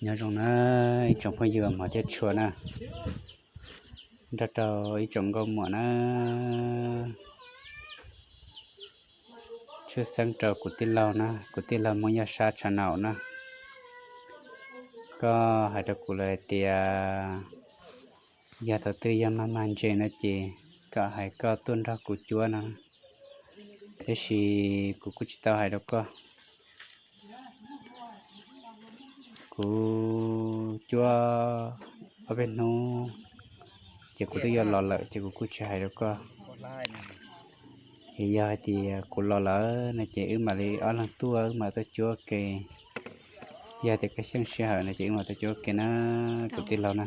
Nyob zoo na ib tsoom phooj ywg hmov thiab tshua na, nrog rau ib tsoom nkauj muam na, tshwj xeeb rau kuv tij laug na, kuv tij laug Hmoob Yaj Sab tshav naum na. Koj hais rau kuv lawm hais tias yog thaum twg yog mag mag ntses no ces kom hais koj tuaj nrog kuv cuab no, tiam sis kuv kuj tsis tau hais rau koj. Kuv cuab ob peb hnub ces kuv twb yuav los lawm ces kuv kuj tsis hais rau koj. Es yog hais tias kuv los lawm no ces wb mam li ob leeg tuaj, wb mam tuaj cuab ke. Yog tias koj xyeej sij hawm no ces wb mam tuaj cuab ke na, kuv tij laug na.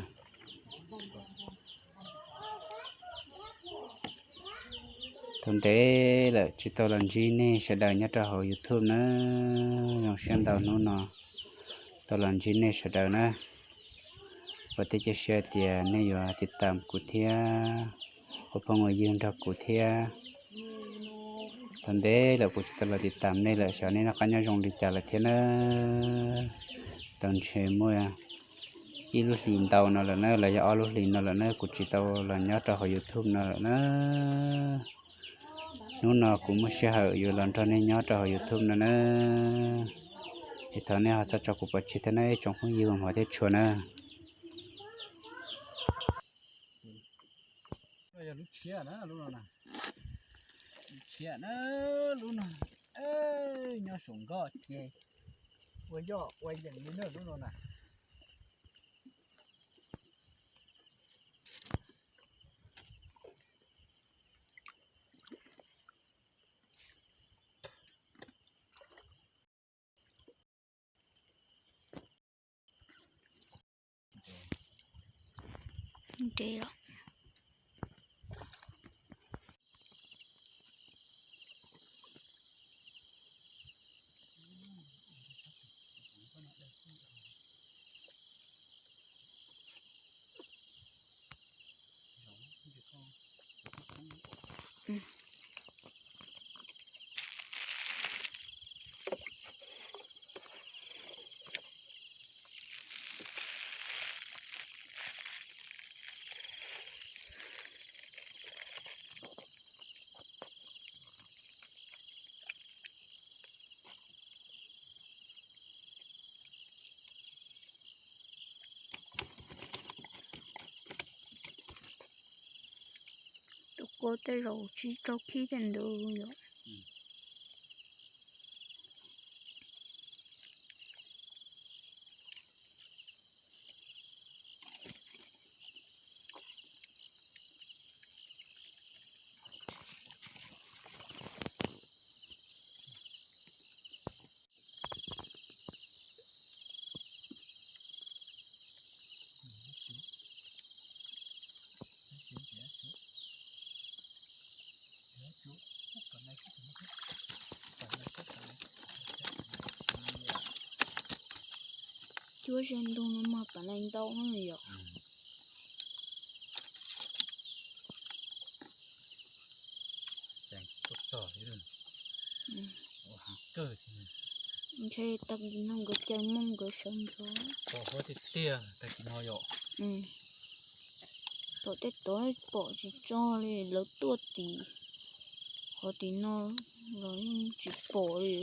Tau ntev lawm tsis tau los ntsib nej sawv daws nyob rau hauv YouTube na, zoo siab ntau hnub no tau los ntsib nej sawv daws na. Ua tej cia siab tias nej yuav tiv tam kuv thiab, ua phooj ua ywg nrog kuv thiab. Tau ntev lawm kuv tsis tau los tiv tam nej lawm, xyov nej noj qab nyob zoo li cas lawm thiab na. Tau ntshe muaj ib lub hlis ntau no lawm na, los yog ob lub hlis no lawm na, kuv tsis tau los nyob rau hauv YouTube no lawm na. Hnub no kuv muaj sij hawm yuav los nrog nej nyob rau hauv YouTube no na. Es thov nej ho txhob tso kuv pov tseg thiab na ib tsoom phooj ywg hmov thiab tshua na. Lub tshiab na, lub no na, lub tshiab na, lub no nyob saum nkoj ces ua yoj ua yees li na lub no na. Tus kua tej zaum tsis tau khib tej ntawd yom. Cuab ze ntug no mas pam nais ntau no yom. Ntshe tag kis no nkawd caw Hmoob nkawd sawv ntxov. Pom huab tiag tiag tag kis no yom. Pom tej tod pom tsis tso li, lawv tuaj tim qhov tim no los yeej tsis pom li.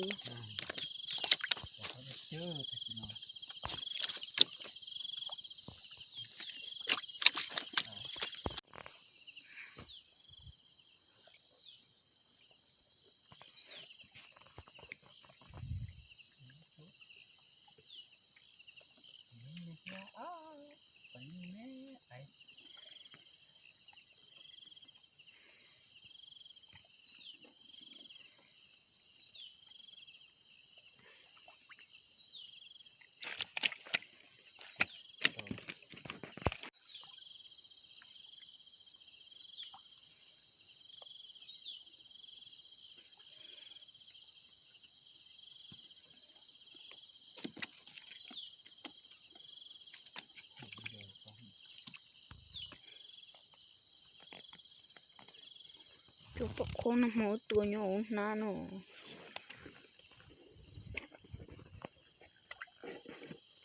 Cov pom qhob no hmo tua nyob hauv hnab no.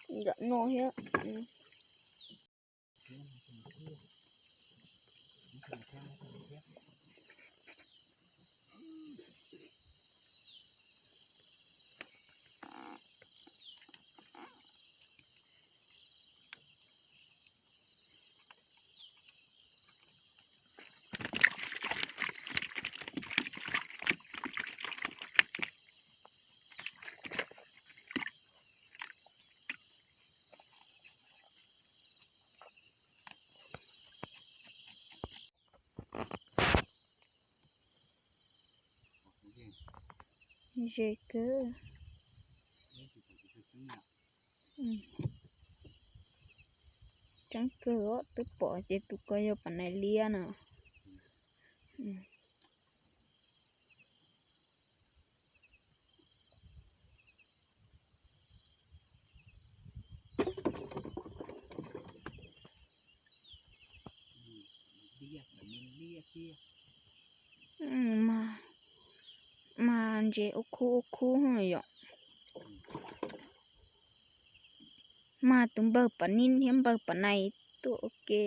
Kuv Zom no thiab. Ze kawg. Tseeb kawg os, twb pom ces tus ko yog pas nais liab no. Mas ntses ua khub ua khub yom. Mas tus npawg pas nib thiab npawg pas nais tuaj ua ke.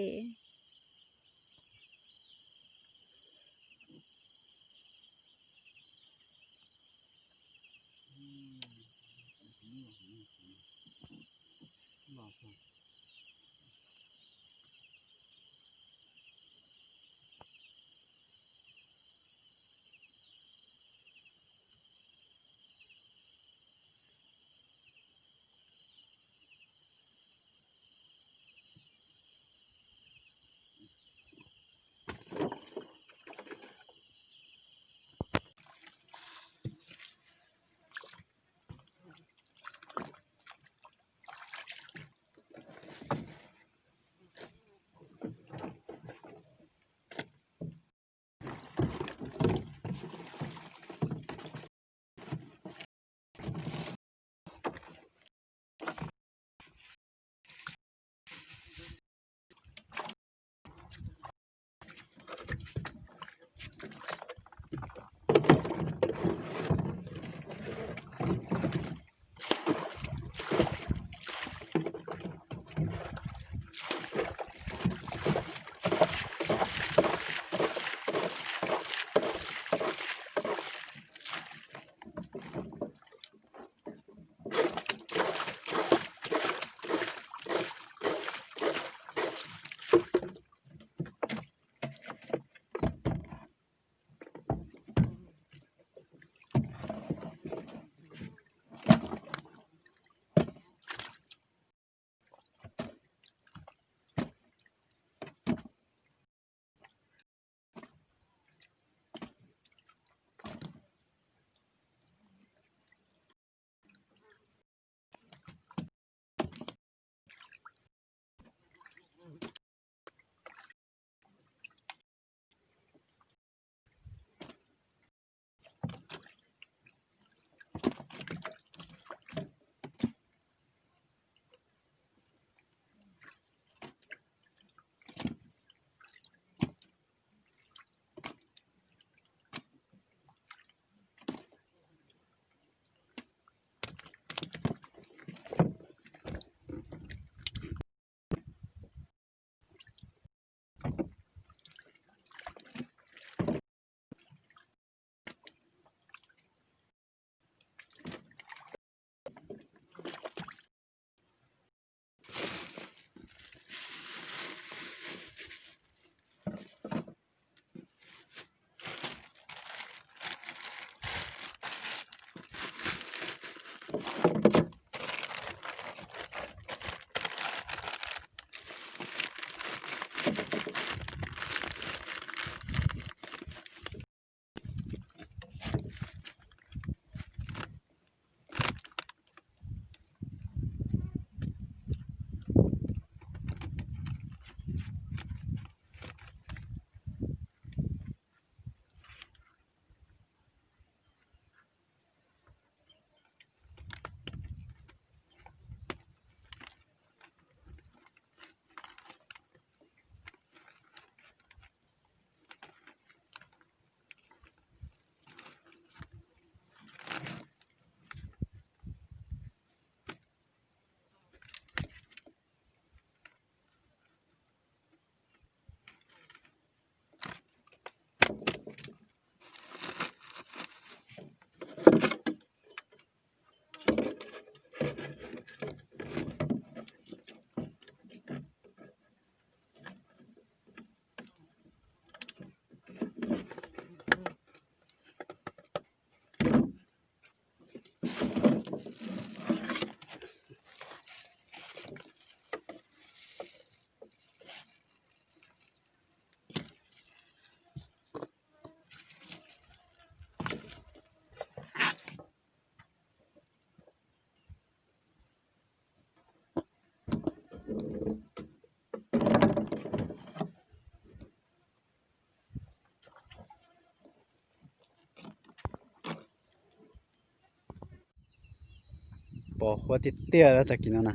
Pos huab tiag tiag tag kis no na.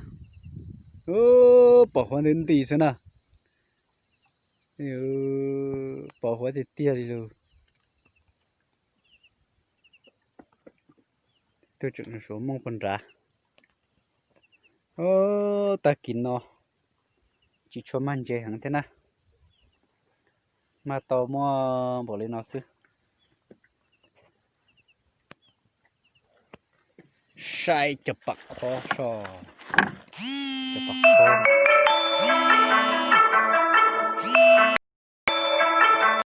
Pos huab nti nti xwb na. Pos huab tiag tiag li lus. Tuaj tseem suav mooj puag nrad. Tag kis no tsis tshua mag ntses heev thiab na. Mag tau muaj npaum li no xwb. Saib cov pam qhob so, cov pam qhob.